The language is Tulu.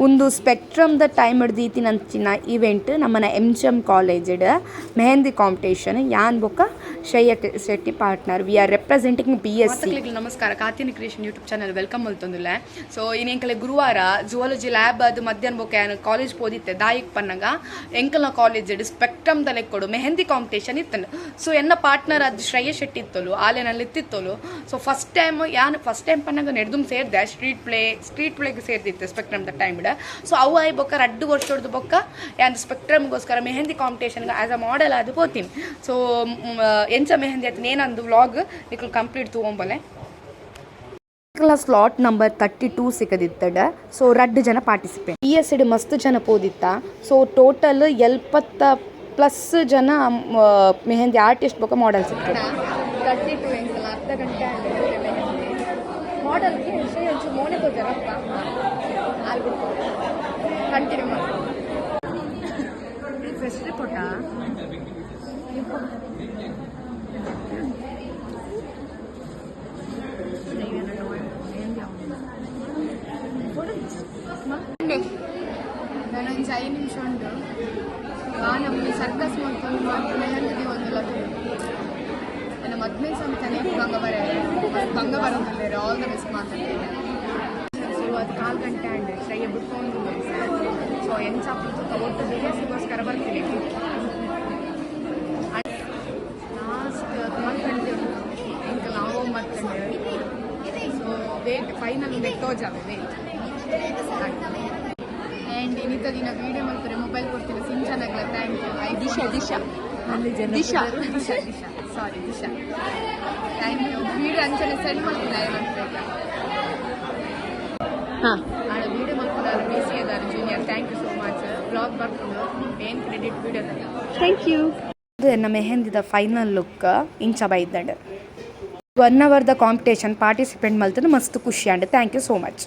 ಉಂದು ಸ್ಪೆಕ್ಟ್ರಮ್ ದ ಟೈಮ್ ದೀತಿನಂಚಿನ ಇವೆಂಟ್ ನಮ್ಮನ ಎಂಜಿಎಂ ಕಾಲೇಜ್ಡ್ ಮೆಹಂದಿ ಕಾಂಪಿಟೇಷನ್. ಯಾನ್ ಬೊಕ್ಕ ಶ್ರೇಯ Shetty partner. We are representing BSc. ನಮಸ್ಕಾರ, ಕಾತಿನಿ creation YouTube channel welcome ಮಲ್ತೊಂದುಲ್ಲೆ. So ಇನ್ನೆಂಕಲೆ ಗುರುವಾರ ಜುವಾಲಜಿ ಲ್ಯಾಬ್ ಅದು ಮಧ್ಯಾಹ್ನ ಬೊಕ್ಕ ಯಾನ್ ಕಾಲೇಜ್ ಪೋದಿತ್ತೆ. ದಾಯಿಕ್ ಪನ್ನಗ ಎಂಕಲ್ನ ಕಾಲೇಜ್ ಸ್ಪೆಕ್ಟ್ರಮ್ ದ ಲೆಕ್ಕೊಡು ಮೆಹಂದಿ ಕಾಂಪಿಟೇಷನ್ ಇತ್ತಂಡು. ಸೊ ಎನ್ನ ಪಾರ್ಟ್ನರ್ ಅದು ಶ್ರೇಯ ಶೆಟ್ಟಿ ಇತ್ತೋಲು, ಆಲೆನಲ್ಲಿ ಇತ್ತಿತ್ತೋಲು. So first time ಯಾನ್ first time Pannaga ನೆಡ್ದುಮ್ ಸೇರ್ದೆ, street play, street ಪ್ಲೇಗೆ ಸೇರ್ದಿತ್ತೆ spectrum the time. So ಅವು ಆಯ್ ಬೊಕ್ಕ 2 ವರ್ಷದ ಬೊಕ್ಕ ಯಾನ್ ಸ್ಪೆಕ್ಟ್ರಮ್ಗೋಸ್ಕರ ಮೆಹಂದಿ ಕಾಂಪಿಟೇಷನ್ಗೆ as a model ಅದು ಪೋತೀನಿ. ಸೊ ಎಂಚ ಮೆಹಂದಿ ಆಯ್ತು ಏನಂದು ವ್ಲಾಗ್ ನಿಕುಲು ಕಂಪ್ಲೀಟ್ ತಗೊಂಬಲೆ. ಸ್ಲಾಟ್ ನಂಬರ್ 32 ಸಿಕ್ಕದಿತ್ತಡ. ಸೊ ರಡ್ಡು ಜನ ಪಾರ್ಟಿಸಿಪೇಟ್. ಬಿಎಸ್ ಮಸ್ತ್ ಜನ ಪೋದಿತ್ತ. ಸೊ ಟೋಟಲ್ 70 ಪ್ಲಸ್ ಜನ ಮೆಹಂದಿ ಆರ್ಟಿಸ್ಟ್ ಬೊಕ್ಕ ಮಾಡೆಲ್ಸ್ ಇತ್ತು. 32 ಎಂಕಲ್ಲ ಅರ್ಧ ಗಂಟೆ ಮಾಡೆಲ್ಗೆ ಒಂಚೂರು ಮೋನೆ ತೋಜಾರಪ್ಪ. ಅಲ್ಲಿ ಕಂಟಿನ್ಯೂ ಮಾಡಿ. ಫ್ರೆಶ್ ರಿಪೋರ್ಟಾ? ನಾನೊಂದು 5 ನಿಮಿಷ ಉಂಟು. ನಮ್ಮ ಸರ್ಕಸ್ ಮಾಡ್ಕೊಂಡು ಮೆಹಂದಿ ಒಂದು ನನ್ನ ಮದ್ಮೆ ಸಮೇತನೇ ಬಂಗ ಬರ ಬಂಗ ಬರೋದಿಲ್ಲ. All the best ಮಾತಾಡ್ತೀನಿ. ಸೊ ಅದು ಕಾಲು ಗಂಟೆ ಆಂಡ್ ಶ್ರೇಯ ಬಿಟ್ಕೊಂಡು. ಸೊ ಎಂಚ ಒಟ್ಟು ಬಿಎಸ್ಸಿಗೋಸ್ಕರ ಬರ್ತೀನಿ. ಲಾಸ್ಟ್ ಮಲ್ಕಂಡು ಎಂಕ ನಾವು ಮಲ್ಕಂಡು. So wait, final ತೋಜಾವೆ, wait. And ಇನ್ನಿತ ದಿನ ವೀಡಿಯೋ ಮಾಡ್ತಾರೆ, ಮೊಬೈಲ್ ಕೊಡ್ತೀನಿ ಸಿಂಚನಾಗ್ಲ. Thank you. Disha, Disha. Disha, Disha, Disha, sorry Disha. Thank you. Video ಅಂಚನೆ ಸೆಂಡ್ ಮಾಡ್ತೀನಿ ಏನಂತ. ಆಡ ವೀಡಿಯೋ ಮಾಡ್ತಿದ್ದಾರೆ ಬಿ ಸಿ ಇದ್ದಾರೆ junior. Thank you so much. Vlog ಬರ್ಕೊಂಡು main credit video. Thank you. ಎನ್ನ ಮೆಹಂದಿದ ಫೈನಲ್ ಲುಕ್ ಇಂಚ ಬೈದಂಡ್. 1 ಅವರ್ದ ಕಾಂಪಿಟೇಷನ್ ಪಾರ್ಟಿಸಿಪೇಟ್ ಮಲ್ತದ ಮಸ್ತ್ ಖುಷಿ and thank you so much.